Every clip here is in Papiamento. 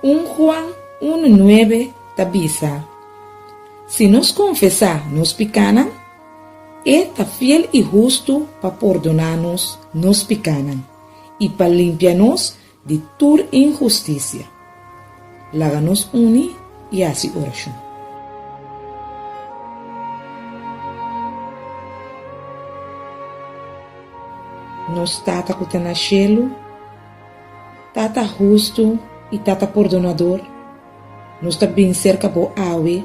Un Juan unu nuebe ta bisa, Si nos konfesá nos pikánan, E ta fiel i hustu pa pordoná nos nos pikánan i pa limpia nos di tur inhustisia. Laga nos uni i hasi orashon. Nos Tata ku ta na shelu, Tata hustu i Tata pordonador, nos ta bin serka Bo awe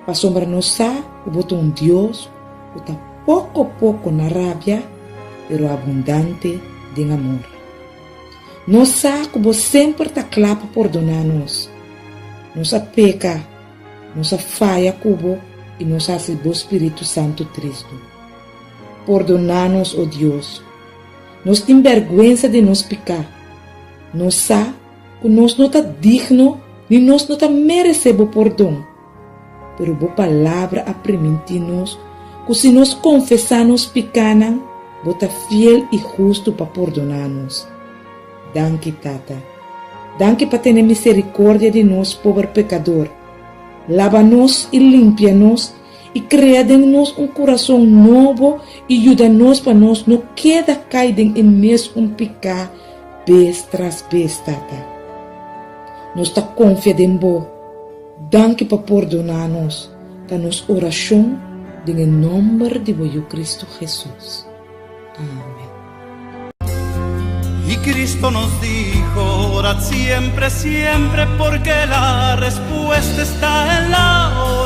pasobra nos sa ku Bo ta un Dios ku ta poko poko na rabia pero abundante den amor. Nos sa ku Bo semper ta kla pa pordoná nos. Nos a peka, nos a faya ku Bo i nos a hasi Bo spiritu santu tristu. Pordoná nos, o Dios. Nos tin bèrgwensa di nos piká. Nos sa ku nos no ta digno ni nos no ta meresé bo pordon. Pero bo Palabra a primintí nos ku si nos konfesá nos pikánan, bo ta fiel i hustu pa pordoná nos. Danki, Tata. Danki pa tene miserikordia di nos pober pekador. Laba nos i limpia nos i krea den nos un kurason nobo i yuda nos pa nos no keda kai den e mesun piká bes tras bes, Tata. Nos ta konfia den Bo. Danki pa pordoná nos, ta nos orashon den e nòmber di Bo Yu Kristu Hesus. Amen. Y Cristo nos dijo, orad siempre, siempre, porque la respuesta está en la oración.